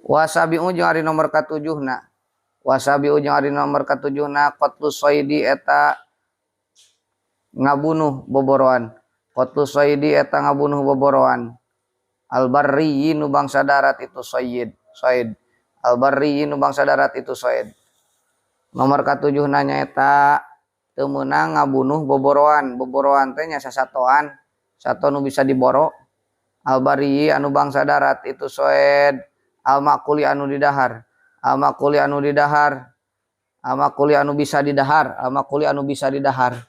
Wasabi'u jeung ari nomor katujuhna. Wasabi'u jeung ari nomor katujuhna qatlu saidi eta ngabunuh boboroan. Qatlu saidi eta ngabunuh boboroan. Al-barri nu bangsa darat itu sayyid, said. Al-barri nu bangsa darat itu said. Nomor katujuhna nyaeta teu meunang ngabunuh boboroan. Boboroan teh nya sasatoan, sato nu bisa diboro. Al-barri anu bangsa darat itu said. Al-makuli anu didahar, al-makuli anu didahar, al-makuli anu bisa didahar, al-makuli anu bisa didahar.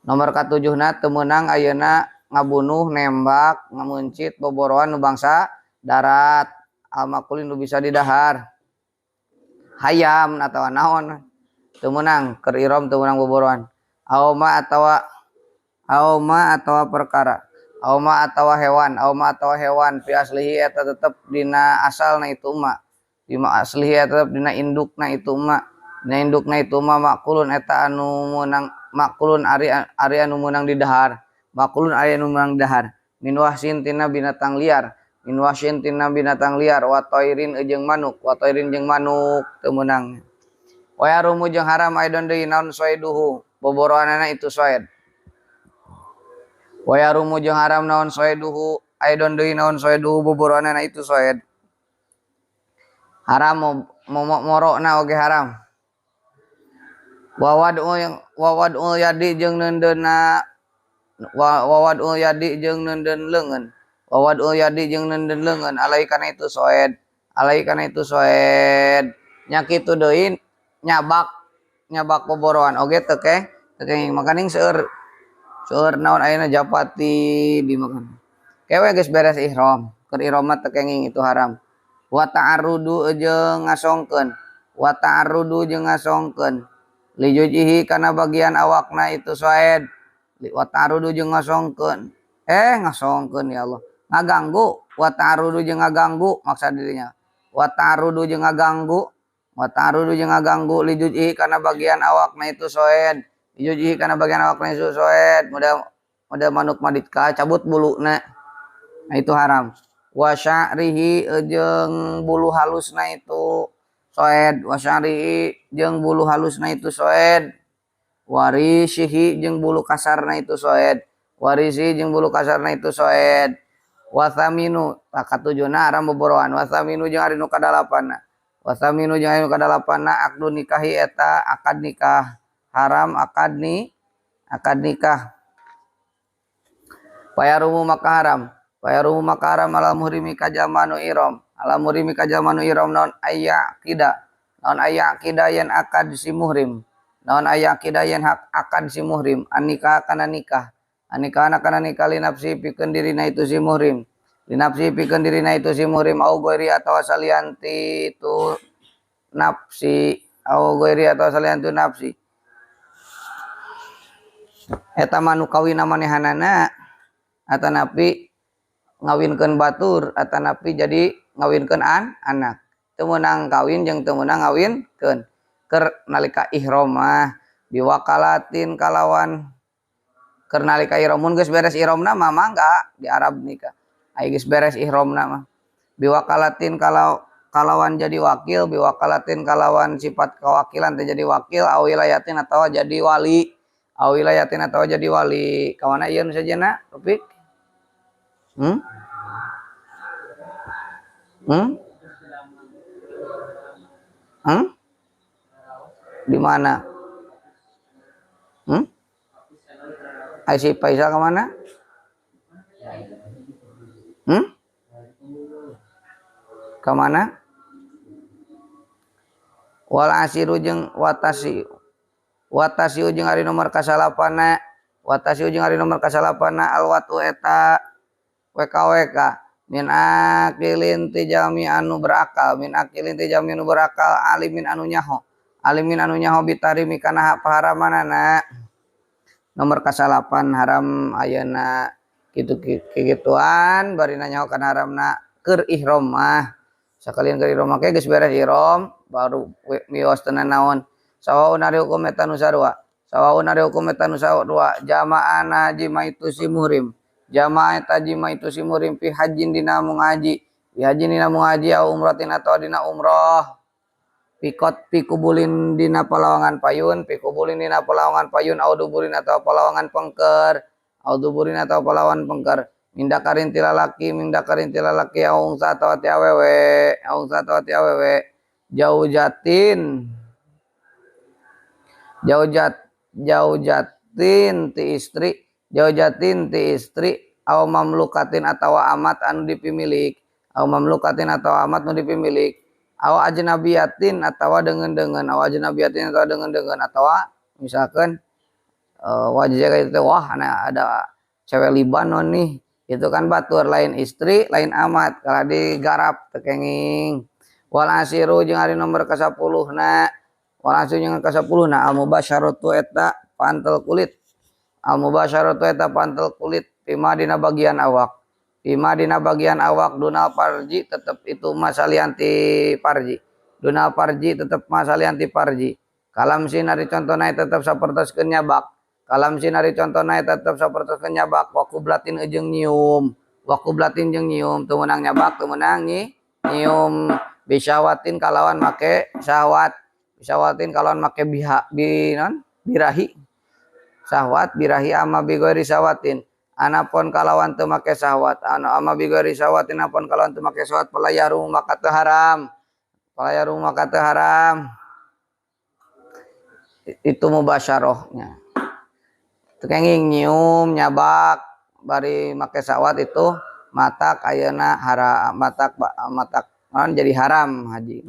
Nomor katujuhna teu meunang ayeuna ngabunuh, nembak, ngameuncit boboroan nu bangsa darat, al-makuli nu bisa didahar. Hayam atawa naon teu meunang keur ihram teu meunang boboroan. Auma atawa auma atawa perkara. Auma atawa hewan, auma atawa hewan fi aslihi eta tetep dina asalna itu ma. Fi aslihi eta tetep dina indukna itu ma. Dina indukna itu ma makulun eta anu meunang makulun ari ari anu meunang didahar. Makulun ari anu meunang didahar. Min wahsin tina binatang liar, min wahsin tina binatang liar wa tairin jeung manuk, wa tairin jeung manuk teu meunang. Wa yarumu jeung haram aidon deui naon soiduhu, boboroanana itu soed. Wa yarumu jeung haram naon soeduhu aidon deui naon soeduhu boboroanana itu soed. Haram momok morokna oge haram. Wa wad'u yadi jeung neundeunna wa wad'u yadi jeung neundeun leungeun. Wa wad'u yadi jeung neundeun leungeun alai kana itu soed. Alai kana itu soed. Nya kitu deui nyabak nyabak boboroan oge teu kenging makaning seueur seueur naon ayeuna japati dimakan. Kewe geus beres ihram, keur ihram mah teu kenging itu haram. Wa ta'arrudu jeung ngasongkeun, wa ta'arrudu jeung ngasongkeun li jujihi kana bagian awakna itu soed. Wa ta'arrudu jeung ngasongkeun. Ngasongkeun ya Allah. Ngaganggu, wa ta'arrudu jeung ngaganggu maksa dirinya. Wa ta'arrudu jeung ngaganggu, wa ta'arrudu jeung ngaganggu li jujihi kana bagian awakna itu soed. Juji karena bagian awakna itu soed, mudah mudah manuk madit ka cabut buluna. Nah itu haram. Wa sya'rihi jeung bulu halusna itu soed, wa sya'rihi jeung bulu halusna itu soed. Warisihi jeung bulu kasarna itu soed. Warisi jeung bulu kasarna itu soed. Wa thaminu tah katujuna haram boboroan. Wa thaminu jeung ari nu kadalapanna. Wa thaminu jeung ari nu kadalapanna aqdu nikahi eta akad nikah. Haram akad ni akad nikah. Payarumu maka haram. Payarumu maka haram ala muhrimi ka jalma nu ihram. Ala muhrimi ka jalma nu ihram naon aya akida. Naon aya akida yen akad si muhrim. Naon aya akida yen hak akad si muhrim. An nikah kana nikah. An nikah kana nikah li nafsi pikeun dirina itu si muhrim. Li nafsi pikeun dirina itu si muhrim au ghairi atawa salianti itu nafsi au ghairi atawa salianti nafsi. Eta mah nu kawin manehanana atanapi ngawinkeun batur atanapi jadi ngawinkeun anak. Teu meunang kawin jeung teu meunang ngawinkeun. Keur nalika ihram mah biwakalatin kalawan keur nalika ihram mun geus beres ihramna mah mangga di Arab nikah. Ai geus beres ihramna mah biwakalatin kalau kalawan jadi wakil, biwakalatin kalawan sifat kewakilan teh jadi wakil, au wilayatin atawa jadi wali. Au wilayatin atawa jadi wali. Kawana ieu nu sejenna, Topik? Hmm? Hmm? Hmm? Di mana? Hmm? Ai si Faisal ke mana? Hmm? Ke mana? Wal asiru jeung watasi. Watasi jeung ari nomor kasalapana, watasi jeung ari nomor kasalapana alwatu eta WKWK min akilin ti jami anu berakal, min akilin ti jami anu berakal, alimin anu nyaho, alimin anu nyaho bitarimi kana paharamanana. Nomor kasalapan haram ayeuna kitu kikituan bari nyaho kana haramna keur ihram mah. Sakalian keur ihram mah geus beres ihram baru mios teu naon. Sawaun ari hukum eta nu sarua. Sawaun ari hukum eta nu sarua jamaana jima itu si muhrim. Jamaah eta jima itu si muhrim fi hajjin dina mung haji. Fi haji dina haji au umratin atawa dina umrah. Pikot pikubulin dina palawangan payun, pikubulin dina palawangan payun au duburin atawa palawangan pengker, au duburin atawa palawangan pengker. Mindakarin ti lalaki, mindakarin ti lalaki au unsa atawa ti awewe, au unsa atawa ti awewe. Jaujatin jaujatin ti istri, jaujatin ti istri au mamlukatin atawa amat anu dipimilik, au mamlukatin atawa amat nu dipimilik, au ajnabiyatin atawa deungeun-deungeun, au ajnabiyatin atawa deungeun-deungeun, atawa misalkan wajah kayak itu, wah ada cewek Libanon nih, itu kan batur lain istri lain amat kalau digarap tekenging. Wal asiru jeung ari nomor ka-10 na, wal asiru jeung ka-10 na al mubasyaratu eta pantel kulit, al mubasyaratu eta pantel kulit pima dina bagian awak, pima dina bagian awak dunal parji tetep itu masalianti parji, dunal parji tetep masalianti parji. Kalam sin ari contona tetep sapertoskeun nyabak, kalam sin ari contona tetep sapertoskeun nyabak, wa kublatin jeung nyium, wa kublatin jeung nyium, teu meunang nyabak teu meunang nyium. Bisyawatin kalawan make syahwat, bisyawatin kalawan make biha bi non birahi, syahwat birahi ama bigori syawatin anapun kalawan teu make syahwat, anu ama bigori syawatin anapun kalawan teu make syahwat palayaru maka teu haram, palayaru maka teu haram. Itu mubasyarahnya. Teu kenging nyium nyabak bari make syahwat itu matak ayeuna haram, matak matak non jadi haram haji.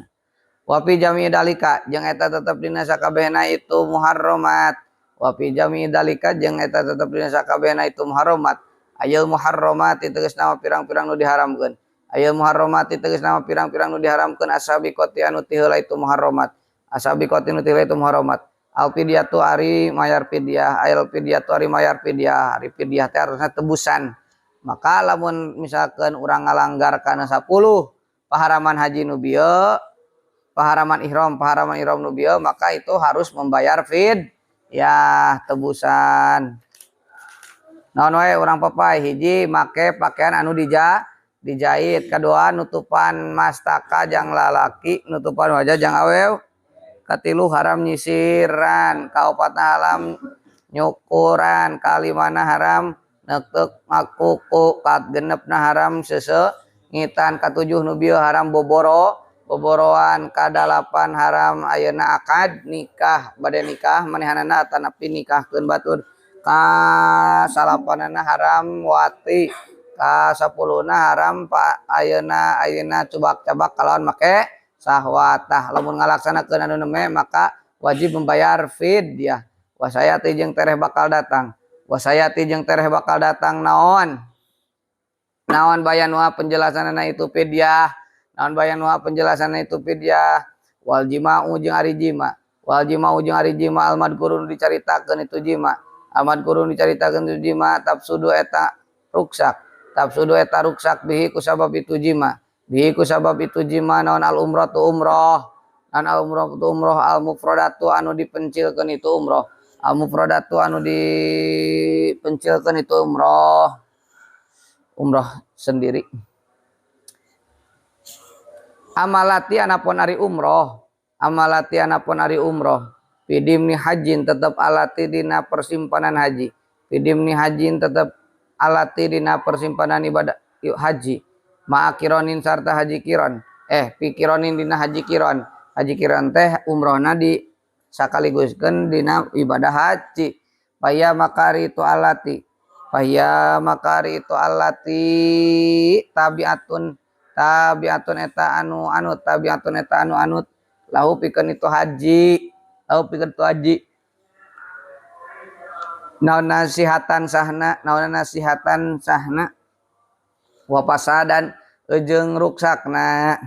Wa fi jami dalika jeung eta tetep dina sakabehna itu muharramat, wa fi jami dalika jeung eta tetep dina sakabehna itu muharramat. Ayil muharramat tegasna pirang-pirang nu diharamkeun, ayil muharramat tegasna pirang-pirang nu diharamkeun asabiqati anu ti heula itu muharramat, asabiqati anu ti heula itu muharramat. Al fidyatu ari mayar fidyah, ayil fidyatu ari mayar fidyah, ari fidyah teh harusna tebusan. Maka lamun misalkan urang ngalanggar kana 10 paharaman haji nu bieu, paharaman ihram, paharaman ihram nu bieu, maka itu harus membayar fid ya tebusan. Naon wae urang papai, hiji make pakaian anu dijahit, kadua nutupan mastaka jang lalaki, nutupan wajah jang awew, katilu haram nyisiran, kaopatna haram nyukuran, kalimana haram neukeuk ngakuku, kagenepna haram seuseu ngitan, katujuh nu bieu haram boboro boboroan, kadalapan haram ayeuna akad nikah bade nikah manehanana atanapi nikahkeun batur, kasalapanana haram wati, kasapuluhna haram pa ayeuna ayeuna cubak-cabak kalawan make sahwat. Tah lamun ngalaksanakeun anu neme maka wajib membayar fidyah. Wasayati jeung tereh bakal datang, wasayati jeung tereh bakal datang naon naon bayanua penjelasanana itu fidyah, naon bayanua penjelasanana itu fidyah. Wal jima'u jeung ari jima, wal jima'u jeung ari jima al madkurun dicaritakeun itu jima, al madkurun dicaritakeun itu jima tafsudu eta ruksak, tafsudu eta ruksak bihi kusabab itu jima, bihi kusabab itu jima naon al umratu umroh, naon al umratu umroh al mufradatu anu dipencilkeun itu umroh, al mufradatu anu dipencilkeun itu umroh, umroh sendiri. Amalati anapun ari umroh, amalati anapun ari umroh fidimni hajin tetep alati dina persimpanan haji, fidimni hajin tetep alati dina persimpanan ibadah haji, ma'akironin sarta haji kiron, pikironin dina haji kiron, haji kiron teh umrohna di sakaliguskeun dina ibadah haji. Paya makari itu alati, paya makari itu alati tabiatun, tabiatun eta anu anut, tabiatun eta anu anut lahu pikeun itu haji, lahu pikeun itu haji. Naon nasihatan sahna, naon nasihatan sahna wa pasadan jeung ruksakna.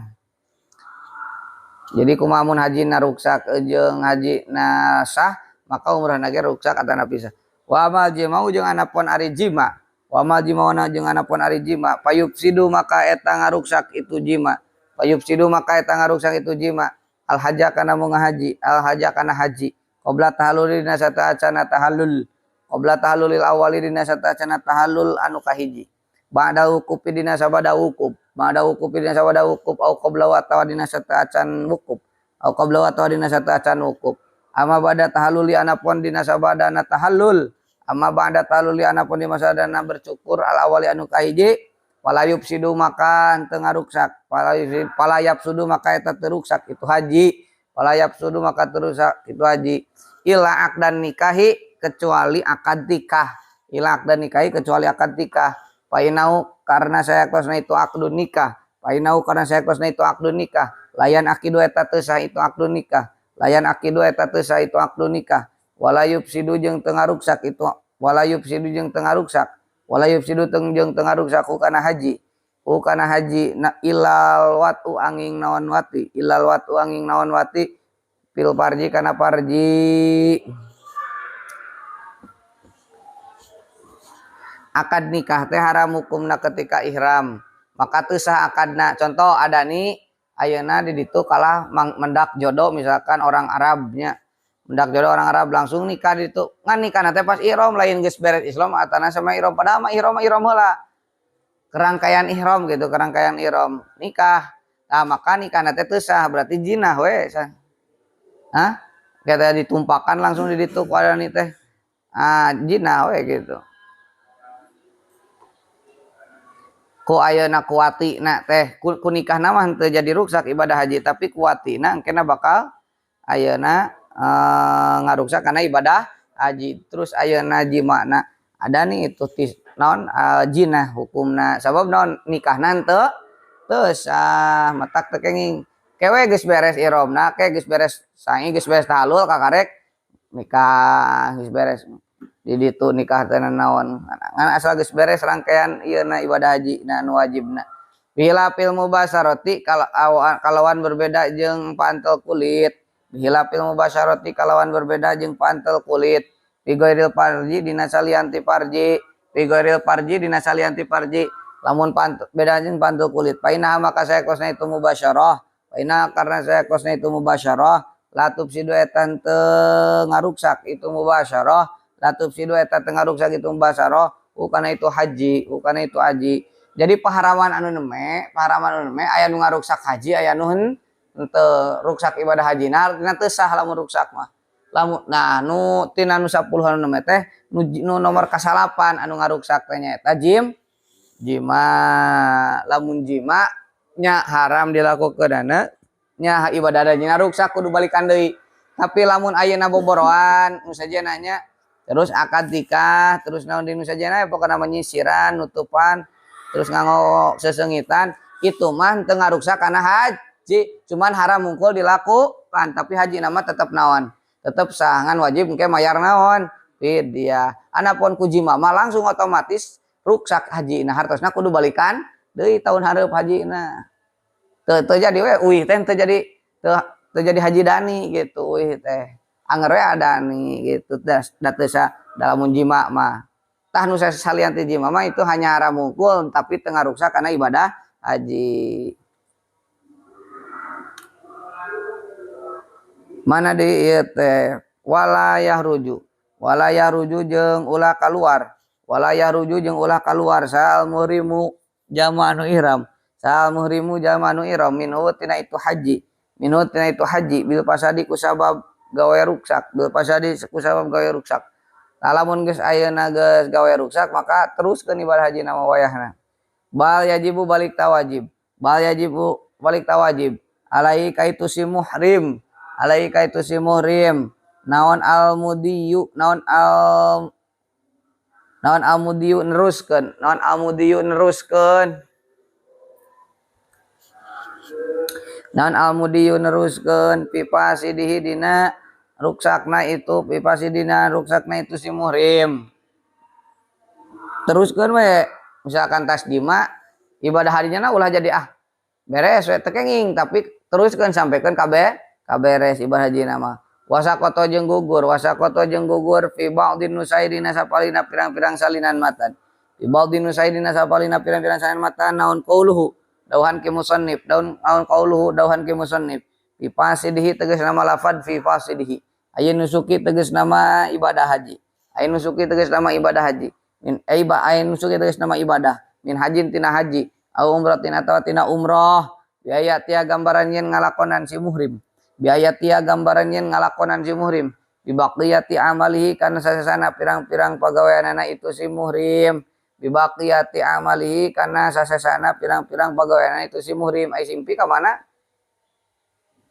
Jadi kumaha mun hajina ruksak jeung hajina sah, maka umrahna ge ruksak atanapi sah. Wa mal jima'u jeung anapun ari jima, wa mal jima'una jeung anapun ari jima payufsidu maka eta ngaruksak itu jima, payufsidu maka eta ngaruksak itu jima al haja kana mun ngahaji, al haja kana haji qabla tahallul dina satacana tahallul, qabla tahallulil awali dina satacana tahallul anu kahiji, Ba'da wukufi dina sabada wukuf. Ba'da wukufi dina sabada wukuf au qabla wa atawa dina sateuacan wukuf. Au qabla wa atawa dina sateuacan wukuf. Amma ba'da tahalluli anapun dina sabadana tahallul. Amma ba'da tahalluli anapun dina sabadana bercukur al awali anu kahiji palayub sidu maka teu ngaruksak. Palayab sudu maka eta teu ruksak itu haji. Palayab sudu maka teu rusak itu haji. Ila aqdan nikahi kecuali akad nikah. Ila aqdan nikahi kecuali akad nikah. Painau karena saya kosna itu akdun nikah. Painau karena saya kosna itu akdun nikah. Layan akidu eta teu sah itu akdun nikah. Layan akidu eta teu sah itu akdun nikah. Walayub sidu jeung teu ngaruksak itu walayub sidu jeung teu ngaruksak. Walayub sidu jeung teu ngaruksak ku kana haji. Ku kana haji na ilal watu angin naon wati. Ilal watu angin naon wati pil parji kana parji. Akad nikah teh haram hukumna ketika ihram. Maka teu sah akadna. Contoh ada nih ayeuna di ditu kalah mendak jodoh misalkan orang Arabnya. Mendak jodoh orang Arab langsung nikah di ditu. Ngan nikahna teh pas ihram lain geus beres Islam atana sama ihram padahal mah ihram ihram heula. Kerangkaian ihram gitu, kerangkaian ihram nikah. Nah, maka nikahna teh teu sah berarti jinah we. Hah? Kata ditumpakan langsung di ditu ku adani teh. Ah, jinah we gitu. Ku ayeuna kuatina teh ku nikahna mah henteu jadi ruksak ibadah haji tapi kuatina engkena bakal ayeuna ngaruksak karena ibadah haji. Terus ayeuna jimana ada nih itu naon jinah hukumna sabab naon nikahna henteu teu sah matak teu kenging kewe geus beres ihramna ke geus beres sangi geus beres tahalul kakarek nikah geus beres di ditu nikah teh naon ngan asal geus beres rangkaian ieu na ibadah haji na anu wajibna. Bihilafil mubasarati kalawan berbeda jeung pantel kulit. Bihilafil mubasarati kalawan berbeda jeung pantel kulit. Bigoiril parji dina salianti parji. Bigoiril parji dina salianti parji. Lamun beda jeung pantel kulit. Paina maka saya kosna itu mubasyarah. Paina karena saya kosna itu mubasyarah. Latub sidu eta teu ngaruksak itu mubasyarah. Latub sidu eta teu ngaruksak itu mubasyarah. Ukana itu haji, ukana itu haji. Jadi paharaman anu neme aya nu ngaruksak haji, aya nu henteu ruksak ibadah haji. Nah, artina teu sah lamun ruksak mah. Lamun nah nu tina nu 10 anu neme teh nu nomor kasalapan anu ngaruksak teh nyaeta jima. Lamun jima nya haram dilakukeunana nya ibadah haji ruksak kudu balikan deui. Tapi lamun ayeuna boboroan nu sajena nya terus akad nikah terus naon di nu sajena pokona menyisiran nutupan terus nganggo sesengitan itu mah teu ngaruksak kana haji cuman haram mungkul dilakukan tapi haji nama tetep naon tetep sah ngan wajib engke mayar naon fidyah. Anapun ku jima mah langsung otomatis ruksak haji nah hartosna kudu balikan deui tahun hareup haji na teu jadi we uih teh teu jadi teu jadi haji dani gitu uih teh anger we adani gitu da teu sah dalam jima mah. Tah nu salian ti jima mah itu hanya haram mungkul tapi teu ngaruksak kana ibadah haji. Mana di ieu teh walayah ruju jeung ulah kaluar. Walayah ruju jeung ulah kaluar sal muhrimu jama anu ihram. Sal muhrimu jama anu ihram minhu tina itu haji. Minhu tina itu haji bil pasadi kusabab gawe ruksak, bil pasadi kusabab gawe ruksak. Nah, lamun geus ayeuna geus gawe ruksak maka teruskeun ibadah haji nama wayahna. Bal yajibu balik tawajib. Bal yajibu balik tawajib. Alai kaitu si muhrim. Alai kaitu si muhrim. Naon al mudiyu, naon al mudiyu neruskeun, naon al mudiyu neruskeun. Naon al mudiyu neruskeun pipa sidihi dina ruksakna itu pipa sidina ruksakna itu si muhrim. Teruskeun we misalkan tas jima ibadah harinya ulah jadi ah beres we teu kenging tapi teruskeun sampaikan kabeh kaberes ibadah haji nama. Wasakoto jeung gugur, wasakoto jeung gugur fi ba'din nusaidina sapalina pirang-pirang salinan matan. Fi ba'din nusaidina sapalina pirang-pirang salinan matan naon qauluhu dauhan ki musannif, daun naon qauluhu dauhan ki musannif. Fi fasidihi tegas nama lafad fi fasidihi. Ayeuna nusuki tegas nama ibadah haji. Ayeuna nusuki tegas nama ibadah haji. Min ayeuna nusuki tegas nama ibadah. Min hajin tina haji au umratin atawa tina umrah biaya tia gambaran yen ngalakonan si muhrim biaya tia gambaran yen ngalakonan si muhrim bibaqiyati amalihi kana sasana pirang-pirang pagaweanana itu si muhrim bibaqiyati amalihi kana sasana pirang-pirang pagaweanana itu si muhrim ai simpi ka mana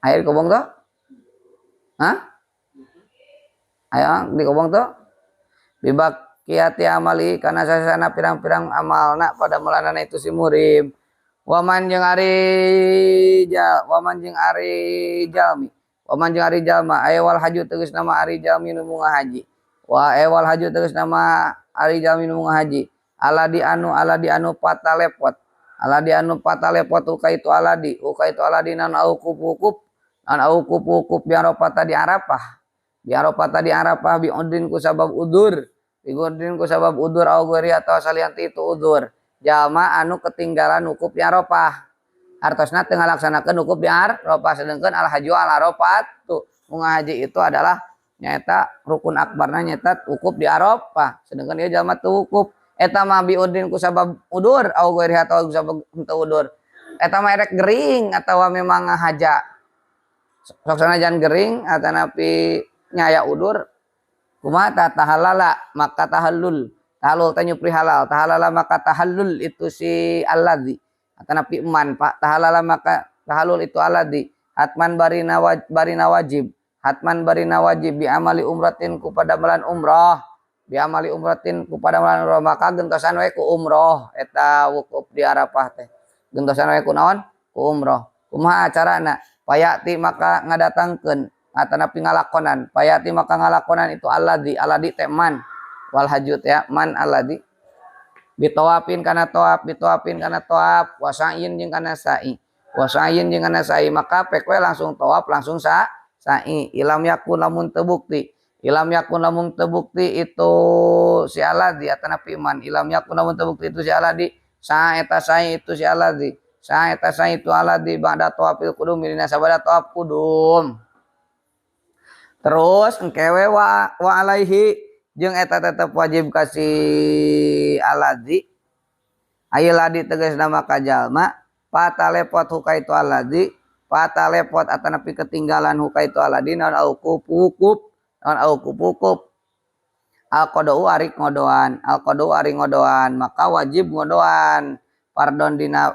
air kobong tuh. Hah? Ayo di kobong tuh bibaqiyati amali kana sasana pirang-pirang amalna pada melanana itu si muhrim waman jeung ari waman jeung ari jalmi waman jeung ari jalma aya wal haju tegas nama ari jalmi nu munga haji wa ewal haju tegas nama ari jalmi nu munga haji aladi anu patalepot aladi anu patalepot uka itu aladi nan aukup hukup nan aukup hukup bi Arafah di Arafah bi Arafah di Arafah bi udin ku sabab udur bi udin ku sabab udur au ghairi atau salianti itu udur jalma anu ketinggalan wukuf di Arafah artosna teu ngalaksanakeun wukuf di Arafah sedengkeun al haju al Arafah tuh munga haji itu adalah nyaeta rukun akbarna nyaeta wukuf di Arafah sedengkeun ieu jalma teu wukuf eta mah bi udin ku sabab udur au ghairi atau ku sabab henteu udur eta mah erek gering atawa memang ngahaja sok sanajan gering atanapi nyaya udur kumaha ta tahalala maka tahallul tahallul teh nyupri halal tahalala maka tahallul itu si alladzi atanapi man pak tahalala maka tahallul itu alladzi hatman barina wajib hatman barina wajib bi amali umratin ku padamelan umrah bi amali umratin ku padamelan umrah maka gentosan we ku umroh eta wukuf di Arafah teh gentosan we ku naon ku umroh kumaha acarana payati maka ngadatangkeun atanapi ngalakonan payati maka ngalakonan itu alladzi alladzi teh man wal hajut ya man alladzi bitawafin kana tawaf bitawafin kana tawaf wasa'in jeung kana sa'i wasa'in jeung kana sa'i maka pek we langsung tawaf langsung sa'i ilam yakun lamun teu bukti ilam yakun lamun teu bukti itu si alladzi atanapi man ilam yakun lamun teu bukti itu si alladzi sa eta sa'i itu si alladzi sa eta sa'i itu alladzi ba'da tawafil qudum dina sabada tawaf qudum terus engkewe wa alaihi jeung eta tetep wajib kasih alladzi aya ladi tegas nama ka jalma patalepot huka itu alladzi patalepot atanapi ketinggalan huka itu alladzi naon aukup wukuf naon aukup wukuf alqadau ari ngodoan alqadau ari ngodoan maka wajib ngodoan pardon dina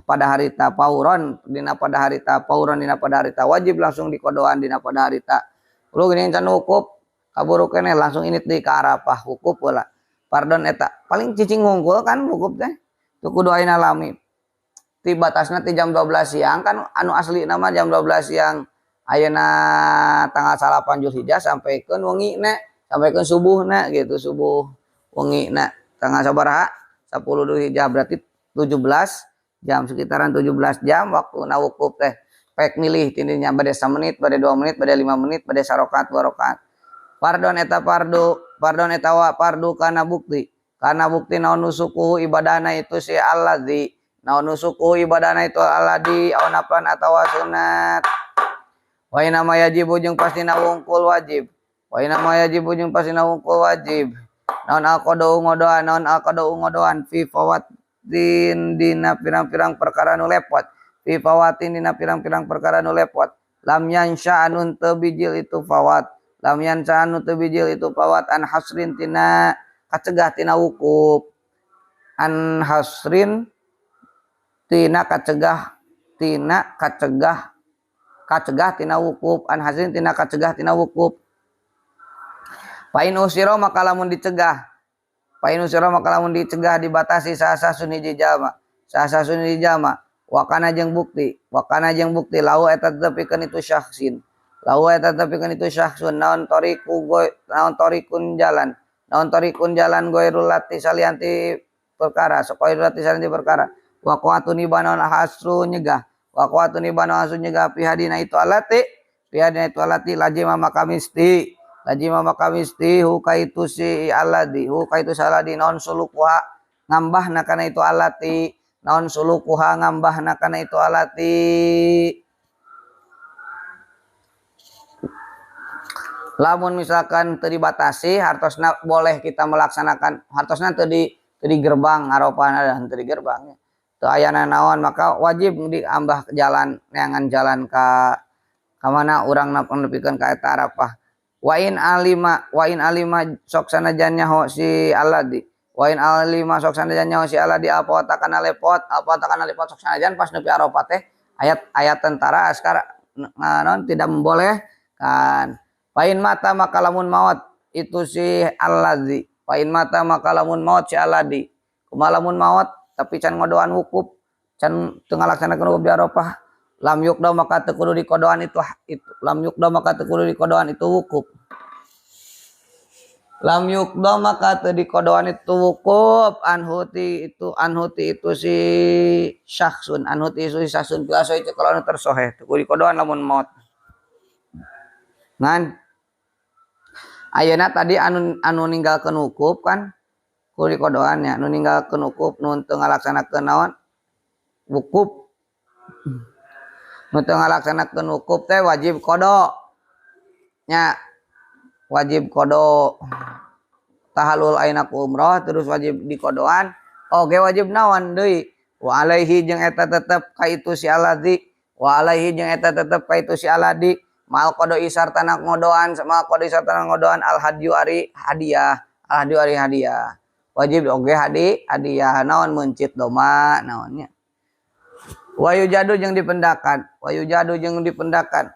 pada harita pauron dina pada harita pauron dina pada harita wajib langsung dikodoan dina pada harita lu gini can wukuf kaburu keneh langsung init di ke Arafah wukuf heula pardon eta paling cicing wungkul kan wukuf teh teu kudu ayeuna lami ti batasna ti jam 12 siang kan anu asli nama jam 12 siang ayeuna tanggal 8 Zulhijjah sampaikeun wengina sampaikeun subuhna gitu subuh wengina tanggal sabaraha 10 Zulhijjah berarti 17 jam sekitaran 17 jam waktu na wukuf teh pek milih tindinya bade 1 menit bade 2 menit bade 5 menit bade sarokat 2 rakaat pardon eta pardu pardon eta wa pardu kana bukti naon nusukuhu ibadahna itu si alladzi naon nusukuhu ibadahna itu alladzi aw naflan atawa sunat wa inna ma yajibu jeung pastina wungkul wajib wa inna ma yajibu jeung pastina wungkul wajib naon alqadau ngodoan naon alqadau ngodoan fi fawatin dina pirang-pirang perkara nu lepot fi fawatin dina pirang-pirang perkara nu lepot lam yansha anun teu bijil itu fawat lam yansha anu teu bijil itu fawat an hasrin tina kacegah tina wukuf an hasrin tina kacegah tina kacegah kacegah tina wukuf an hasrin tina kacegah tina wukuf fa in usira maka lamun dicegah fa in usira maka lamun dicegah dibatasi sasa sunni jalma sasa sunni jalma wakana jeung bukti lau eta tetepikeun itu syakhsin lau eta tetepikeun itu syakhsun naon tariku goy naon tarikun jalan goirul lati salianti perkara sakoirul lati salianti perkara waqatun ibana hasru nyegah waqatun ibana hasru nyegah fi hadina itu alati lajima maka misti huka itu si alladzi huka itu saladi naon sulukuha ngambahna kana itu alati naon sulukuha ngambahna kana itu alati lamun misalkan teu dibatasi hartosna boleh kita melaksanakan hartosna teu Teu di gerbang Arafah ada teu di gerbang. Teu aya naon maka wajib diambah jalan neangan jalan ka mana urang nepikeun ka eta Arafah. Wa in alima sok sanajan nyaho si alladzi. Wa in alima sok sanajan nyaho si alladzi apa takana lepot, apa takana lepot sok sanajan pas nepi Arafah teh ayat tentara askar naon tidak membolehkan. Fa in mata maka lamun maot itu si alladzi. Fa in mata maka lamun maot si alladzi. Kumaha lamun maot tapi can ngodoan wukuf, can teu ngalaksanakeun wukuf di Arafah, lam yukda maka teu kudu dikodoan itu lam yukda maka teu kudu dikodoan itu wukuf. Lam yukda maka teu dikodoan itu wukuf anhuti itu si syakhsun, anhuti itu si syakhsun biasa itu kalau anu tersoheh teu kudu dikodoan lamun maot. Ngan ayeuna tadi anu ninggalkeun wukuf kan kudu dikodoan nya, nu ninggalkeun wukuf nu teu ngalaksanakeun naon wukuf, nu teu ngalaksanakeun wukuf teh wajib qada nya, wajib qada tahalul ayeuna ku umroh terus wajib dikodoan oge wajib naon deui wa alaihi jeung eta tetep ka itu si alladzi, wa alaihi jeung eta tetep ka itu si alladzi mal qada'i sartana ngodoan, mal qada'i sartana ngodoan al hadyu ari hadiah, al hadyu ari hadiah wajib oge hadiah naon meuncit doma naonnya. Wa yujadu jeung dipendakan, wa yujadu jeung dipendakan,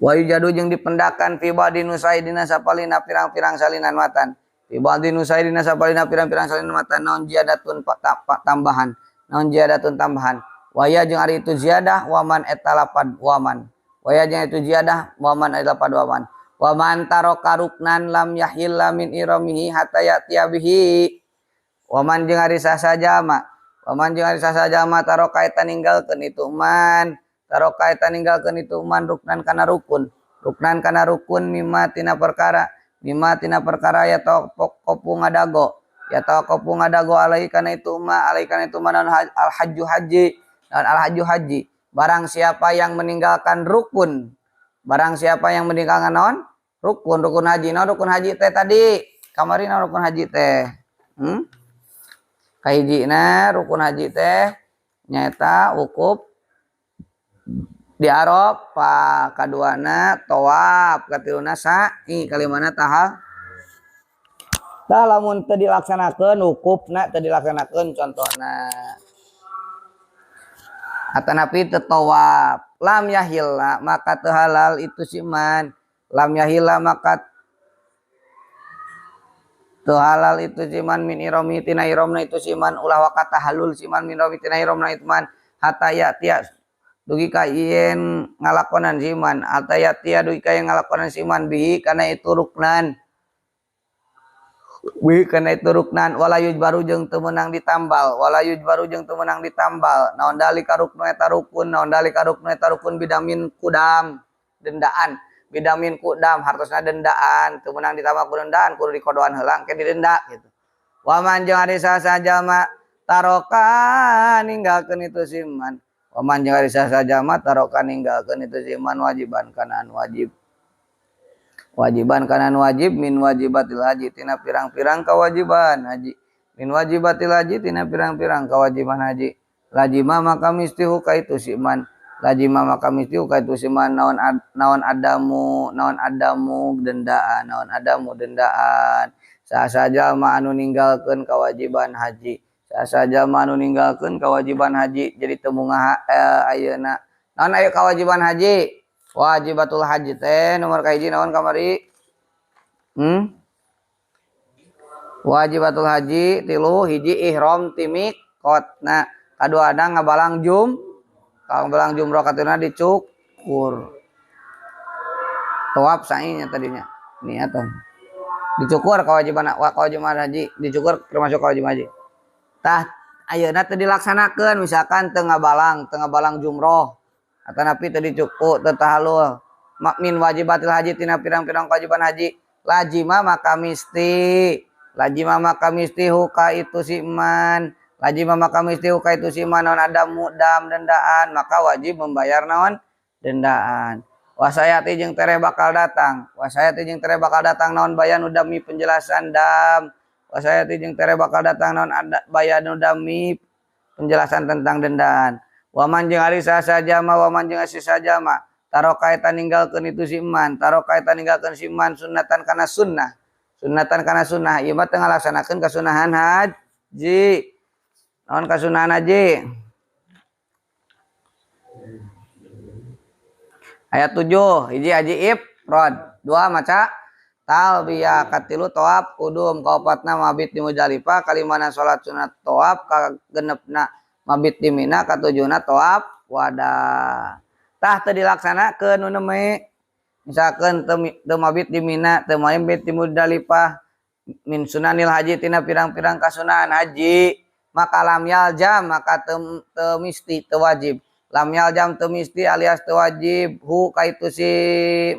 wa yujadu jeung dipendakan fi ba'di nusaidina sapalina pirang-pirang salinan matan, fi ba'di nusaidina sapalina pirang-pirang salinan matan naon ziyadatun tambahan, naon ziyadatun tambahan waya jeung ari itu ziyadah waman eta lapad waman, waya jeung itu ziyadah waman eta lapad waman, waman taraka ruknan lam yahilla min iramihi hatta ya'tiya bihi, waman jeung ari sasajama, waman jeung ari sasajama taraka eta ninggalkeun itu man, taroka eta ninggalkeun itu man ruknan kana rukun, ruknan kana rukun mimma tina perkara, mimma tina perkara ya kopu ngadago, ya kopu ngadago alai kana itu ma, alai kana itu ma naon al hajju haji, naon al hajju haji. Barang siapa yang meninggalkan rukun, barang siapa yang meninggalkan naon rukun, rukun haji, naon rukun haji teh tadi kamari naon rukun haji teh, kahijina rukun haji teh nyaeta wukuf di Arafah, kaduana tawaf, katiluna sa'i, kalimana tahal. Tah lamun teu dilaksanakeun wukufna teu dilaksanakeun contohna atanapi teu tawaf, lam yahilla maka teu halal itu si man, lam yahilla maka teu halal itu si man min irami tina iramna itu si man, ulah waka tahalul si man min irami tina iramna itu man hatta ya'tiya dugi ka yen ngalakonan si man, hatta ya'tiya dugi ka yen ngalakonan si man bihi kana itu ruknan, bihi kana itu ruknan, wala yujbaru jeung teu meunang ditambal, wala yujbaru jeung teu meunang ditambal naon dalika ruknu eta rukun, naon dalika ruknu eta rukun bidamin kudam dendaan, bidamin kudam hartosna dendaan, teu meunang ditambal ku dendaan kudu dikodoan heula engke didenda gitu. Wa man jeung ari saha jalma taroka ninggalkeun itu si man, waman jeung ari saha jalma taroka ninggalkeun itu si man wajiban kana wajib, wajiban kana wajib min wajibatil haji tina pirang-pirang kewajiban haji, min wajibatil haji tina pirang-pirang kewajiban haji, lajima maka mistihu ka itu si man, lajima maka mistihu ka itu si man naon naon adamu, naon adamu dendaan, naon adamu dendaan saha jalma anu ninggalkeun kewajiban haji, saha jalma anu ninggalkeun kewajiban haji jadi teu mungaha ayeuna naon aya kewajiban haji, wajibatul haji teh nomor kahiji naon kamari, wajibatul haji tilu hiji ihram ti miqatna, kaduana ngabalang jum, ngabalang jumroh, katiluna dicukur tawaf sa'inya tadinya niatan dicukur kewajiban, kewajiban haji dicukur termasuk kewajiban haji. Tah ayeuna teu dilaksanakeun misalkan teu ngabalang jumroh atanapi teu dicukur teu tahalul min wajibatil haji tina pirang-pirang kewajiban haji, lajima maka misti, lajima maka misti huka itu si man, lajima maka misti huka itu si man naon ada mudam dendaan maka wajib membayar naon dendaan. Wasayati jeung tereh bakal datang. Wasayati jeung tereh bakal datang naon bayanu dami penjelasan dam. Wasayati jeung tereh bakal datang naon ada bayanu dami penjelasan tentang dendaan. Waman jeung ari sasajama waman jeung ari sasajama taroka eta ninggalkeun itu si iman, taroka eta ninggalkeun si iman sunatan kana sunnah. Sunatan kana sunnah ieu mah teu ngalaksanakeun kasunahan haji. Naon kasunahan haji? Ayat 7 hiji haji ifrad, 2 maca talbiyah, katilu tawaf qudum, kaopatna mabit di Muzdalifah, kalimana salat sunat tawaf, kagenepna mabit di Mina, katujuhna tawaf wada. Tah teu dilaksanakeun nu neme. Misalkeun teu mabit di Mina, teu mabit di Muzdalifah, min sunanil haji tina pirang-pirang kasunahan haji, maka lam yaljam maka teu misti teu wajib. Lam yaljam teu misti alias teu wajib hu kaitu si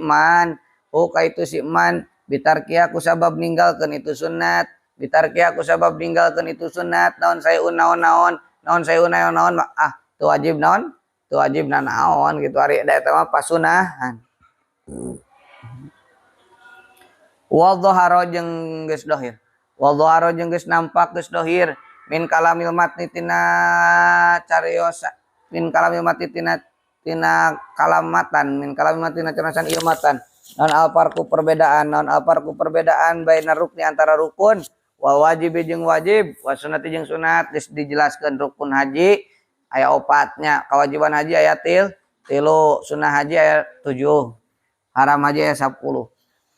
man, hu kaitu si man bitarkiya ku sabab ninggalkeun itu sunat, bitarkiya ku sabab ninggalkeun itu sunat naon sayun naon-naon, naon sayun naon-naon ah teu wajib naon, teu wajib naon gitu ari da eta mah pasunahan. Wa dhahara jeung geus dohir. Wa dhahara jeung geus nampak geus dohir min kalamil matni tina cariosa min kalamil matni tina tina kalamatan min kalamil matni tina carasan ieu matan non alfarqu perbedaan non alfarqu perbedaan baina rukni antara rukun wa wajib jeung wajib wa sunnati jeung sunat geus dijelaskeun rukun haji aya opatnya kewajiban haji aya tilu sunnah haji aya 7 haram haji aya 10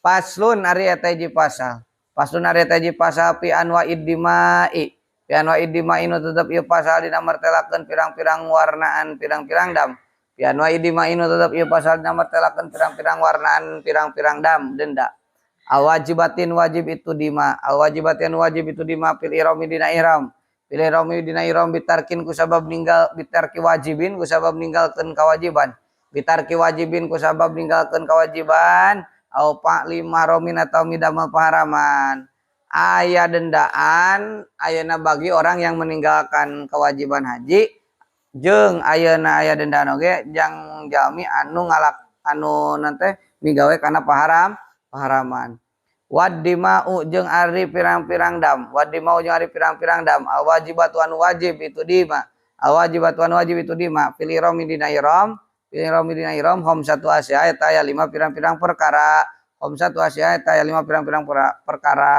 paslun ari eta hiji pasal paslun ari eta hiji pasal fi anwa'id dima'i fi anwa'id dima'i nu tetep ieu pasal dina martelakeun pirang-pirang warnaan pirang-pirang dam fi anwa'id dima'i nu tetep ieu pasal dina martelakeun pirang-pirang warnaan pirang-pirang dam denda al wajibatin wajib itu dima al wajibatin wajib itu dima fil ihrami dina ihram fil ihrami dina ihram bitarkin ku sabab ninggal bitarki wajibin ku sabab ninggalkeun kewajiban bitarki wajibin ku sabab ninggalkeun kewajiban au fa'li mahramin atau midamel paharaman aya dendaan ayeuna bagi orang yang meninggalkan kewajiban haji jeung ayeuna aya dendaan oge jang jalmi anu ngalak anu nante migawe kana paharaman waddima'u jeung ari pirang-pirang dam waddima'u jeung ari pirang-pirang dam al wajibatu anu wajib itu dima al wajibatu anu wajib itu dima fil ihrami dina ihram fil ihrami dina ihram khamsatu asya eta aya 5 pirang-pirang perkara khamsatu asya eta aya 5 pirang-pirang perkara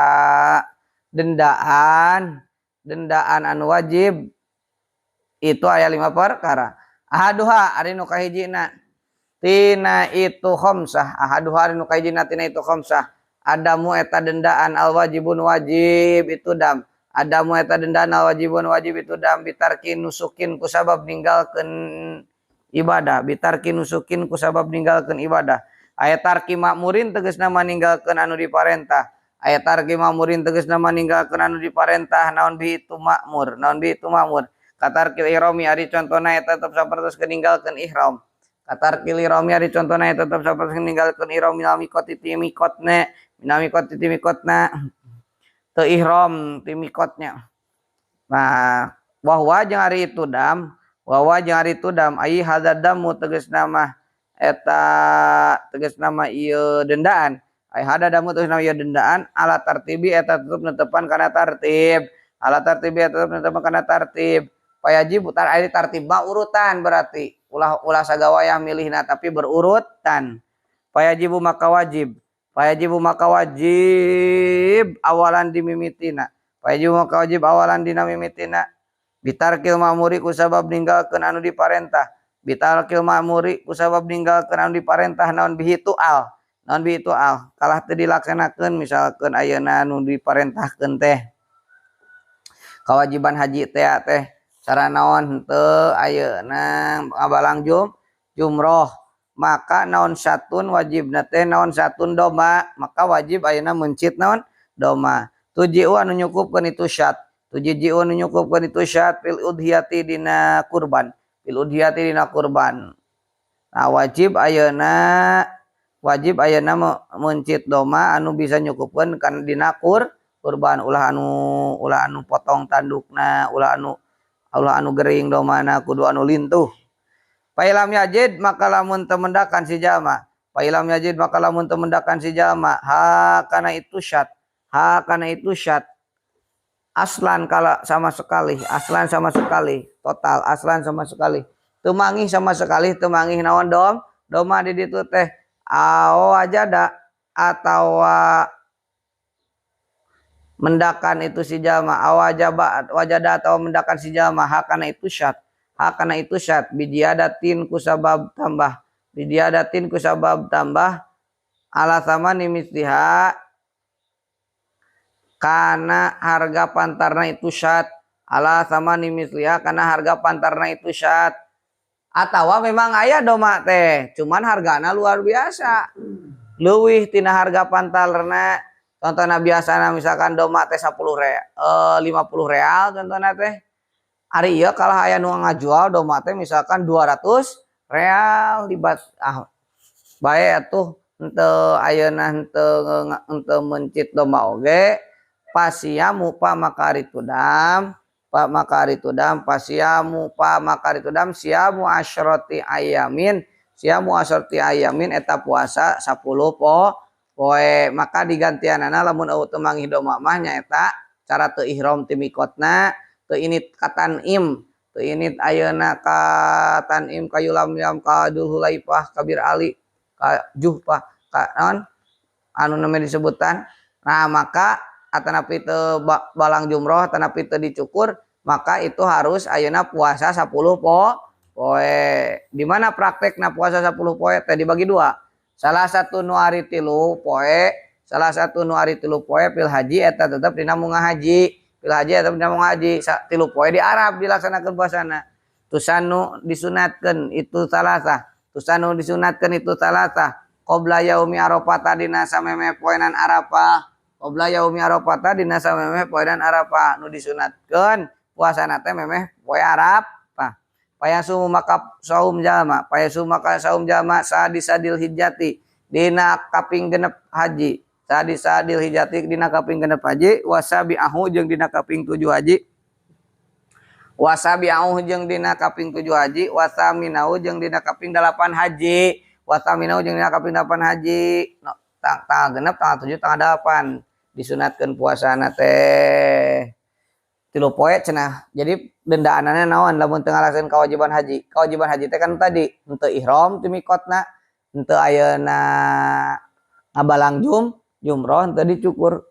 dendaan dendaan anu wajib itu aya 5 perkara ahaduha ari nu kahijina tina itu khamsah ahaduha ari nu kahijina tina itu khamsah adamu eta dendaan al wajibun wajib itu dam adamu eta dendaan al wajibun wajib itu dam bitarki nusukin ku sabab ninggalkeun ibadah bitarki nusukin ku sabab ninggalkeun ibadah aya tarki makmurin tegasna maninggalkeun anu diparentah aya tarki makmurin tegasna maninggalkeun anu diparentah naon bi itu makmur naon bi itu makmur katarkil ihrami ari contona eta tetep sapertos ninggalkeun ihram katarkil ihrami ari contona eta tetep sapertos ninggalkeun ihram minal miqati ti miqatna minal miqati ti miqatna teu ihram ti miqatnya nah wahwa jeung ari itu dam wahwa jeung ari itu dam ai hadzal damu tegasna mah eta tegasna mah ieu dendaan ai hada damu tegasna ieu dendaan ala tartibi eta tetep netepan kana tartib ala tartibi eta tetep netepan kana tartib payajib tar ari tartib mah urutan berarti ulah ulah sagawayah milihna tapi berurutan payajibu maka wajib payajibu maka wajib awalan dimimitina payajibu maka wajib awalan dina mimitina bitarkil ma'muri ku sabab ninggalkeun anu diparentah bitarkil ma'muri ku sabab ninggalkeun anu diparentah naon bihi tu'al naon bihi tu'al kalah teu dilaksanakeun misalkeun ayeuna anu diparentahkeun teh kewajiban haji teh teh cara naon henteu ayeuna ngabalang jumroh maka naon satun wajibna teh naon satun domba maka wajib ayeuna mencit naon domba tujiu anu nyukupkeun itu syat tujiu anu nyukupkeun itu syat fil udhiyati dina kurban fil udhiyati dina kurban nah wajib ayeuna mencit domba anu bisa nyukupkeun kan dina kurban ulah anu potong tandukna ulah anu gering domana kudu anu lintuh. Failam yajid maka lamun teu mendakan si jalma. Fa ilam yajid maka lamun teu mendakan si jalma ha kana itu syat, ha kana itu syat aslan kala sama sekali, aslan sama sekali, total aslan sama sekali. Teu mangih sama sekali, teu mangih naon dom, doma di ditu teh aw wajada atawa mendakan itu si jalma awajaba wajada atau mendakan si jalma hakana itu syat, hakana itu syat bijiadatin kusabab tambah, bijiadatin kusabab tambah ala samani misliha kana harga pantarna itu syat, ala samani misliha kana harga pantarna itu syat. Atawa memang aya doma teh cuman hargana luar biasa leuwih tina harga pantarna. Contohna biasana misalkan doma teh 10 50 real contohna teh. Ari ieu kalah aya nu ngajual doma teh misalkan 200 real dibat ah bae atuh henteu ayeuna henteu mencit domba oge pasiamu pa maka tudam pa maka tudam pasiamu pa maka tudam siamu asyrati ayamin siamu asyrati ayamin eta puasa 10 poe maka digantianana lamun eueuh teu mangih doma mah nyaeta cara teu ihram ti mikotna teu init ka Tanim teu init ayeuna ka Tanim ka Yulamyam ka Dzulhulaifah ka Bir Ali ka Juhfah ka naon anu namanya disebutan. Nah maka atanapi teu balang jumroh atanapi teu dicukur maka itu harus ayeuna puasa 10 poe. Di mana praktekna puasa 10 poe teh dibagi dua. Salah satu nu ari tilu poe, salah satu nu ari tilu poe pil haji eta tetep dina munga haji. Pil haji eta dina munga haji, tilu poe di Arab dilaksanakeun puasana. Tusanu disunatkeun itu salasah, tusanu disunatkeun itu salasah. Qabla yaumi Arafah dina samemeh poenan Arafah. Qabla yaumi Arafah dina samemeh poenan Arafah nu disunatkeun puasana teh memeh poe Arafah. Payasu maka saum jalma, payasu maka saum jalma sadisadil hijjati dina kaping genep haji, sadisadil hijjati dina kaping genep haji, wasabi'ahu jeung dina kaping 7 haji, wasabi'ahu jeung dina kaping 7 haji, wasaminahu jeung dina kaping 8 haji, wasaminahu jeung dina kaping 8 haji. No, tanggal genep, tanggal 7, tanggal 8 disunatkeun puasana teh. Tilu poe cenah. Jadi dendaanana naon lamun teu ngalaksanakeun kewajiban haji. Kewajiban haji teh kan tadi henteu ihram ti mikotna, henteu ayeuna ngabalang jumroh, henteu dicukur.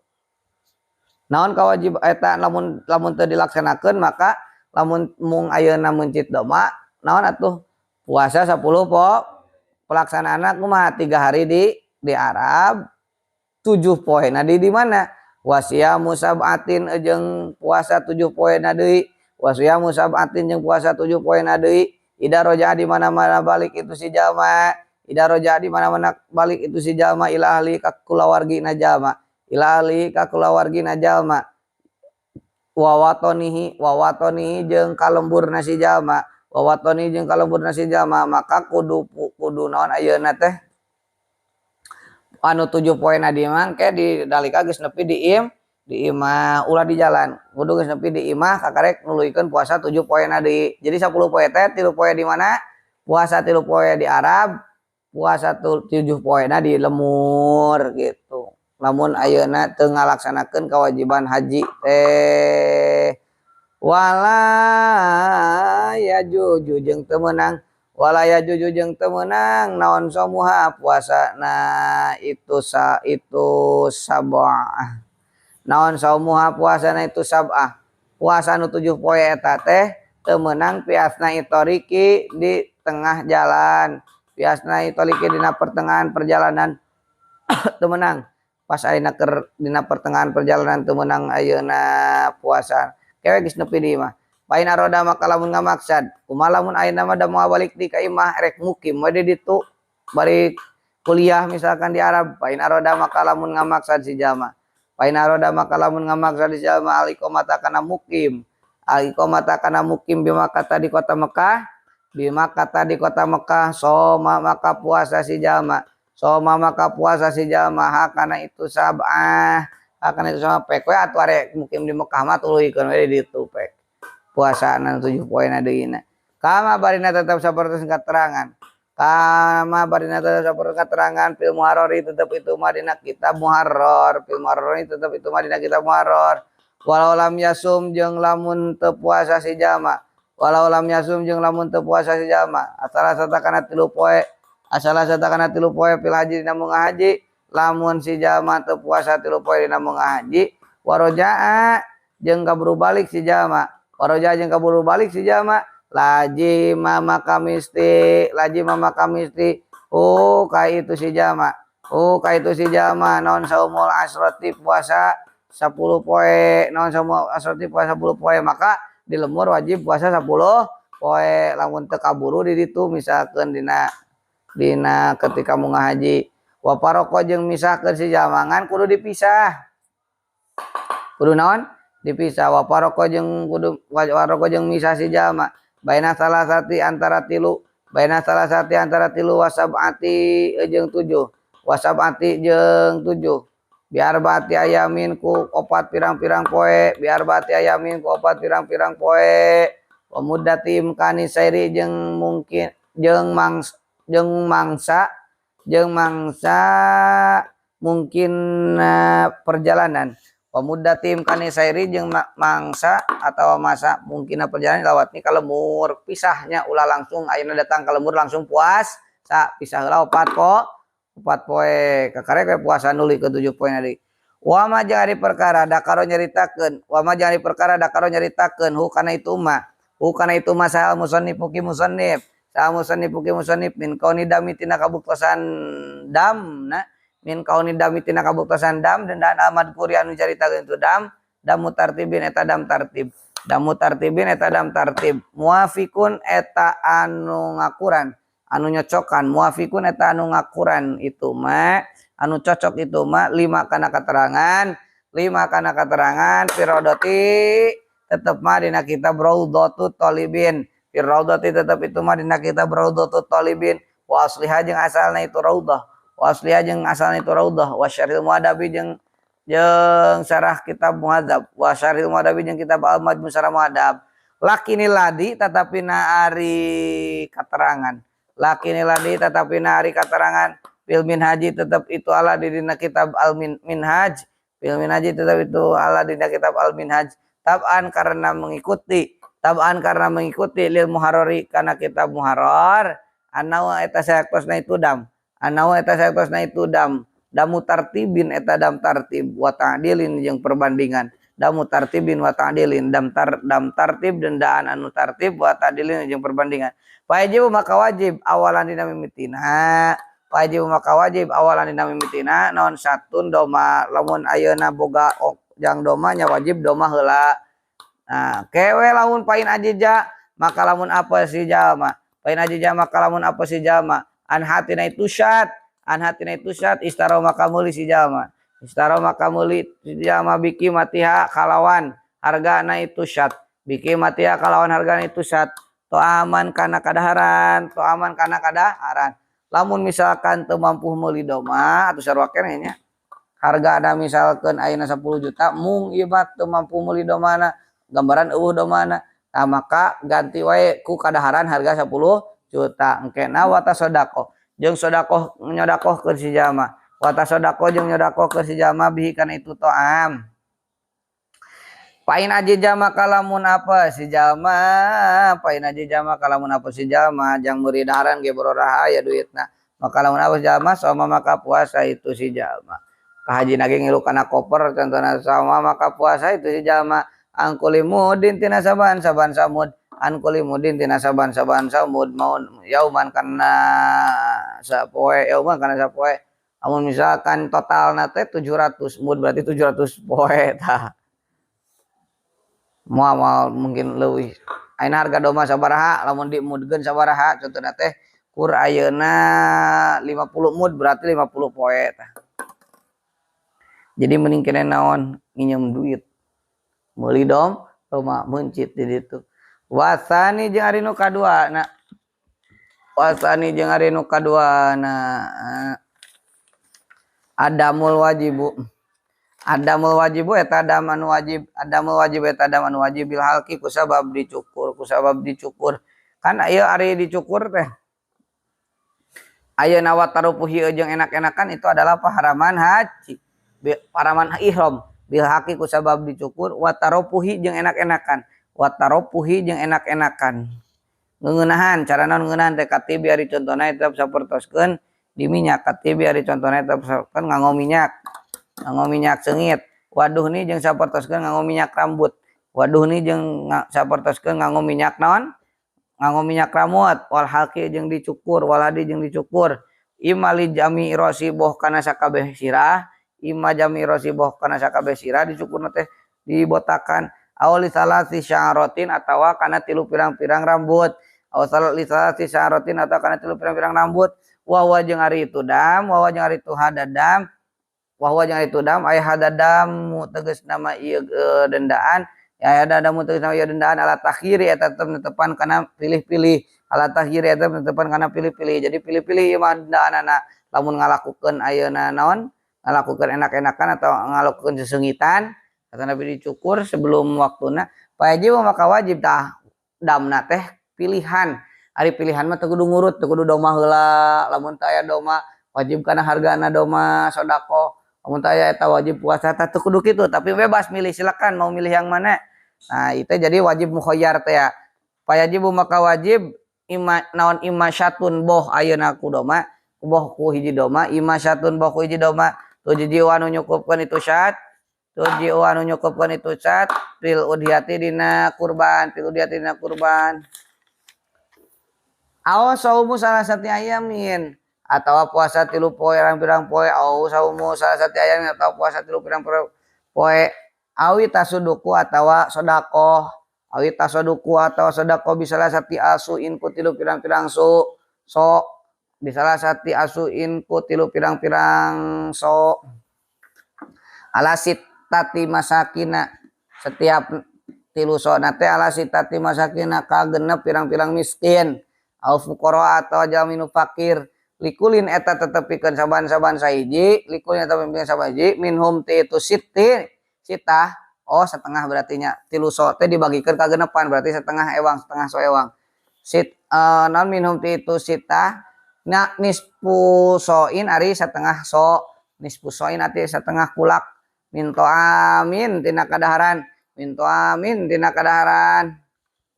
Naon kewajib eta lamun lamun teu dilaksanakeun maka lamun mung ayeuna meuncit doma naon atuh puasa 10 po pelaksanaanna kumaha 3 hari di Arab 7 poe na di mana? Wasiyamu sab'atin jeung puasa 7 poe na deui, wasiyamu sab'atin jeung puasa 7 poe na deui. Ida roja di mana-mana balik itu si jalma, ida roja di mana-mana balik itu si jalma ila ahli ka kulawargi na jalma, ila ahli ka kulawargi na jalma. Wa watonihi, wa watonihi jeung kalemburna si jalma, wa watonihi jeung kalemburna si jalma maka kudu kudu naon ayeuna teh anu 7 poe na di mangke di dalika geus nepi di imah ulah di jalan kudu geus nepi di imah kakarek nuluykeun puasa 7 poe na deui. Jadi 10 poe teh 3 poe di mana? Puasa 3 poe di Arab, puasa 7 poe na di lemur gitu. Lamun ayeuna teu ngalaksanakeun kewajiban haji teh wala yajuju jeung teu meunang, wala yajuju jeung teu meunang naon somuha puasana itu sa itu sab'ah. Naon somuha puasana itu sab'ah. Puasa nu 7 poe eta teh teu meunang piasna itoriki di tengah jalan. Piasna itoriki dina pertengahan perjalanan teu meunang. Pas ayeuna keur dina pertengahan perjalanan teu meunang ayeuna puasa. Kewe geus nepi di imah. Pain aroda maka lamun ngamaksad kumaha lamun ayeuna mah da moal balik di ka imah rek mukim we di ditu bari kuliah misalkan di Arab. Pain aroda maka lamun ngamaksad si jalma, pain aroda maka lamun ngamaksad si jalma aliqomata kana mukim, aliqomata kana mukim bima kata di kota Mekah, bima kata di kota Mekah soma maka puasa si jalma, soma maka puasa si jalma hakana itu sab'ah, hakana itu sama pek we atuh arek mukim di Mekah mah tuluykeun we di ditu pek puasana 7 poe na deui na. Kama barina tetap sapertos keterangan. Kama barina sapertos keterangan fil muharrari tetep itu mah dina kitab muharrar, fil muharrari tetep itu mah dina kitab muharrar. Walau lam yasum jeung lamun teu puasa si jalma, walau lam yasum jeung lamun teu puasa si jalma asalasata kana 3 poe, asalasata kana 3 poe fil haji dina munggah haji, lamun si jalma teu puasa 3 poe dina munggah haji, warojaa jeung kaburu balik si jalma, warojaa jeung kaburu balik si jalma, lajima maka misti, lajima maka misti, oh ka itu si jalma, oh ka itu si jalma naon saumul asrati puasa 10 poe, naon saumul asrati puasa 10 poe, maka di lemur wajib puasa 10 poe lamun teu kaburu di ditu misalkeun dina ketika munggah haji. Wa faraqo jeung misahkeun si jalma ngan kudu dipisah, kudu naon dipisah. Wa faraqo jeung kudu wa faraqo jeung misah si jalma baina salasati antara tilu, baina salasati antara tilu wasabati jeung 7, wasabati jeung 7, biar bati ayamin ku opat pirang-pirang poe, biar bati ayamin ku opat pirang-pirang poe, wa muddati imkani sairi jeung mungkin jeung mangs, jeung mangsa, jeung mangsa mungkin perjalanan. Wa muddati imkani sairi jeung mangsa atau masa mungkin perjalanan lawat ni ka lemur, pisahnya ulah langsung ayeuna datang ka lemur langsung puas sa, pisah heula opat po, opat poe kakare we puasa nuli ke 7 poe deui. Wa ma jeung ari perkara dakaro nyaritakeun, wa ma jeung ari perkara dakaro nyaritakeun hu kana itu ma, hu kana itu ma sahal musannifu ki musannif, sahal musannifu ki musannif min kauni dami tina kabuktosan dam na, min kauni dami tina kabuktosan dam dendaan ahmad kuri anu caritakeun itu dam, damu tartibin eta dam tartib, damu tartibin eta dam tartib, muafikun eta anu ngakuran, anu nyocokan, muafikun eta anu ngakuran itu ma, anu cocok itu ma, 5 kana keterangan, 5 kana keterangan firodoti tetep ma dina kitab Raudhatut Talibin, firodoti tetep itu ma dina kitab Raudhatut Talibin, wa asliha jeung asalna itu raudhah, wa asliha jeung asalna itu raudhah, wa syarhil muadabi jeung syarah kitab muhadzab, wa syarhil muadabi jeung kitab al-majmu' syarah muhadzab. Lakini ladi tetapi na ari keterangan, lakini ladi tetapi na ari keterangan fil minhaji tetep itu ala di dina kitab al minhaj, fil minhaji tetep itu ala dina kitab al minhaj, tab'an karena mengikuti, tab'an karena mengikuti lil muharrari kana kitab muharrar, anau eta sayaktosna itu dam, anau eta sayaktosna itu dam, damu tartibin eta dam tartib wa ta'dilin jeung perbandingan, damu tartibin wa ta'dilin, dam tar, dam tartib dendaan anu tartib wa ta'dilin jeung perbandingan. Wajib maka wajib awalan dina mimitina, wajib maka wajib awalan dina mimitina naon satun doma, lamun ayeuna boga jang domanya wajib doma heula. Nah, kewe lamun pain ajija maka lamun apa si jalma, pain ajija maka lamun apa si jalma, an hatina itu syat, an hatina itu syat istaro maka meuli si jalma, istaro maka meuli si jalma biki matiha kalawan hargana itu syat, biki matiha kalawan hargana itu syat, to aman kana kadaharan, to aman kana kadaharan. Lamun misalkan teu mampu meuli doma atau sarua keneh nya, harga ada misalkan ayeuna 10 juta mung ieu mah teu mampu meuli domana, gambaran eueuh domana, nah maka ganti wae ku kadaharan harga 10 juta. Engkena wa tasadaqo jeung sedekah nyodakohkeun si jalma, wa tasadaqo jeung nyodakohkeun si jalma bihi kana itu to'am. Pain aji jalma kalamun apa si jalma, pain aji jalma kalamun apa si jalma jang meuri daharan ge bororaha aya duitna, maka lamun apa si jalma soma maka puasa itu si jalma. Ka haji nage ngilu kana koper contohna sama maka puasa itu si jalma angkuli mudin tina saban saban samud, angkuli mudin tina saban saban samud mau yauman kana sapoe, yauman kana sapoe. Amun misalkan totalna teh 700 mud berarti 700 poe tah. Moal moal mungkin leuwih. Ayeuna harga domba sabaraha lamun dimudkeun sabaraha contohna teh kur ayeuna 50 mud berarti 50 poe tah. Jadi mending kene naon nginjem duit. Meuli dom domba meuncit di ditu. Wasani jeung ari nu kadua na. Wasani jeung ari nu kadua na. Adamul wajibu. Adamul wajibu eta adam anu wajib, adamul wajib eta adam anu wajib bil halqi kusabab dicukur, kusabab dicukur. Kan ieu ari dicukur teh. Ayeuna wa tarufuhi jeung enak-enakan itu adalah paharaman haji, paharaman ihram bil halqi ku sabab dicukur wa tarufuhi jeung enak-enakan wa tarufuhi jeung enak-enakan ngeunahan. Cara naon ngeunahan teh? Kathibi ari contona eta sapertoskeun di minyak, kathibi ari contona eta sapertoskeun nganggo minyak seungit, waduhni jeung sapertoskeun nganggo minyak rambut, waduhni jeung sapertoskeun nganggo minyak naon, nganggo minyak rambut, wal halqi jeung dicukur, wal hadi jeung dicukur, imma li jami rosi boh kana sakabeh sirah, imma jami rosi boh kana sakabeh sirah dicukurna teh dibotakan, aw li salasi sya'ratin atawa kana tilu pirang-pirang rambut, aw li salasi sya'ratin atawa kana tilu pirang-pirang rambut. Wa huwa jeung ari itu dam, wa huwa jeung ari itu hadadam, wa huwa jeung ari itu dam ay hadadam tegas nama ieu dendaan ya, ada tegas nama ieu dendaan ala takhiri eta tetep netepan kana pilih-pilih, ala takhiri eta netepan kana pilih-pilih. Jadi pilih-pilih ieu mah dendaanana, lamun ngalakukeun ayeuna naon, ngalakukeun enak-enakan atau ngalakukeun seseungitan kata Nabi dicukur sebelum waktuna, wajib maka wajib. Tah, damna teh pilihan. Ari pilihan mah teu kudu ngurut, teu kudu doma heula. Lamun teu aya doma wajib kana hargana doma sedekah, lamun teu aya eta wajib puasa, tah teu kudu kitu, tapi bebas milih, silakan mau milih yang mana. Nah, itu jadi wajib mukhayyar teh ya. Fayajibu maka wajib imma naon, imma syatun boh ayeuna ku doma, boh ku hiji doma, imma syatun boh ku hiji doma tujzi anu nyukupkeun itu syat, tujzi anu nyukupkeun itu syat fil udhiyati dina kurban, fil udhiyati dina kurban, aw saumu salasati ayamin atau puasa 3 poe pirang poe, aw saumu salasati ayamin atau puasa 3 pirang poe, awi tasuduku atawa sodakoh, awi tasoduku atau sodakoh bisalasati asuin ku 3 pirang-pirang su so, bisalasati asuin ku 3 pirang-pirang so, ala sittati masakina setiap 3 so nate, ala sittati masakina ka genep pirang-pirang miskin, au fuqara atau jalmi nu fakir, likulin eta tetepikeun saban-saban sahiji, likulin eta tetepikeun saban hiji minhum ti itu sitti sitah. Oh, setengah berarti nya, 3 so teh dibagikeun ka genepan berarti setengah ewang, setengah so ewang sit non minhum ti itu sitah na nisfu soin ari setengah so, nisfu soin arti setengah kulak, min amin tina kadaharan, min amin tina kadaharan.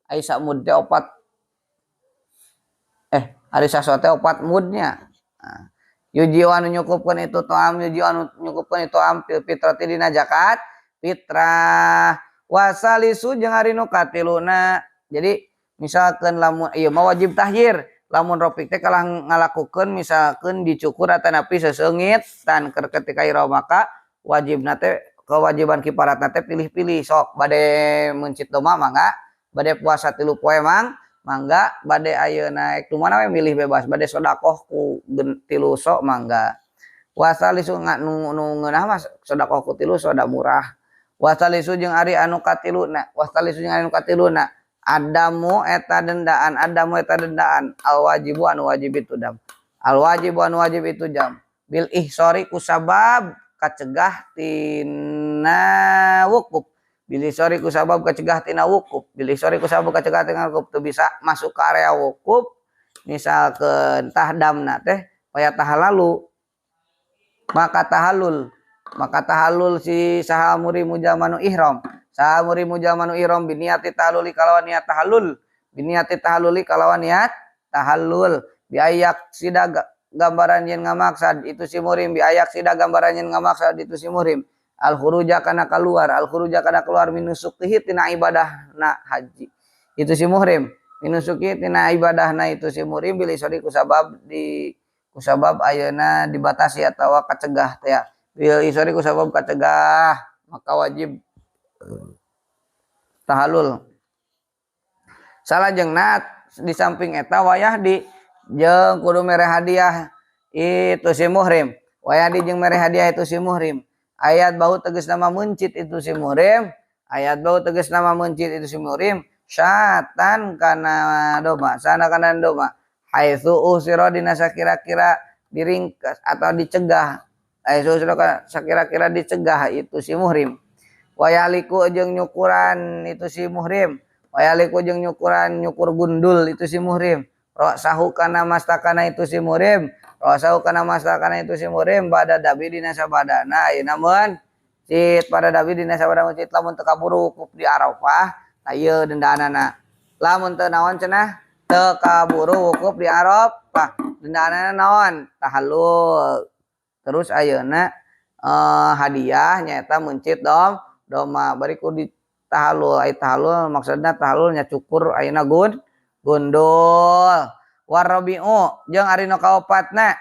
Ai samud teh 4, ari saso teh 4 mudnya. Nah, yujzi anu nyukupkeun itu to'am, yujzi anu nyukupkeun itu am fil fitrati dina zakat fitrah, wasalisu jeung ari nu katiluna. Jadi misalkan lamun ieu mah wajib tahyir, lamun rofik teh kalah ngalakukeun misalkan dicukur atanapi seseungit tan ketika ihram, maka wajibna teh kewajiban kifaratna teh pilih-pilih. Sok bade meuncit doma mangga, bade puasa 3 poe mangga, bade ayeuna nu mana we milih bebas, bade sedekah ku 3 sok mangga. Wasalisu nu nu ngeunah mah sedekah ku 3 so da murah. Wasalisu jeung ari anu katiluna, wasalisu jeung ari anu katiluna adamu eta dendaan, adamu eta dendaan al wajibu anu wajib itu dam, al wajibu anu wajib itu jam bil ihsori kusabab kacegah tina wukuf, bil ihsori kusabab kacegah tina wukuf, bil ihsori kusabab kacegah tina wukuf, teu bisa masuk ke area wukuf. Misalkeun tah damna teh paya tahalalu, maka tahallul, maka tahallul si saha muhrimu jalma nu ihram, saha muhrimu jalma nu ihram biniati tahalluli kalawan niat tahallul, biniati tahalluli kalawan niat tahallul, biayak sida gambaran yen ngamaksad itu si muhrim, biayak sida gambaran yen ngamaksad itu si muhrim al khuruja kana keluar, al khuruja kana keluar minusukihi tina ibadah na haji itu si muhrim, minusuki tina ibadah na itu si muhrim bil isori kusabab di kusabab ayeuna dibatasi atawa kacegah teh ya, bil isori kusabab kacegah, maka wajib tahallul. Salajengna di samping eta wayah di jeung kudu mere hadiah itu si muhrim, wayah di jeung mere hadiah itu si muhrim, ayat bau tegas nama meuncit itu si muhrim, ayat bau tegas nama meuncit itu si muhrim syatan kana doma, sana kana doma, haitsu usira dina sakira-kira diringkas atau dicegah, haitsu usira sakira-kira dicegah itu si muhrim, wayaliku jeung nyukuran itu si muhrim, wayaliku jeung nyukuran nyukur gundul itu si muhrim, sahu kana mastakana itu si muhrim. Rosau kana masa kana itu si murim bada dabi dina sabadana ayeuna meuncit pada dabi dina sabadana meuncit lamun teu kaburu wukuf di Arafah tah ieu dendaanana lamun teu naon cenah teu kaburu wukuf di Arafah dendaanana naon tahallul terus ayeuna hadiah nyaeta meuncit doma bari ku di tahallul ai tahallul maksudna tahallul nya cukur ayeuna gundul warabi'u jeung ari nu kaopatna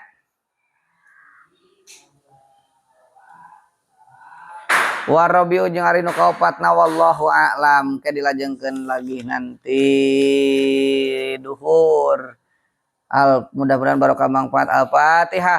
warabi'u jeung ari nu kaopatna wallahu a'lam ke dilajengkeun lagi nanti duhur al mudah-mudahan barokah manfaat. Al-Fatihah.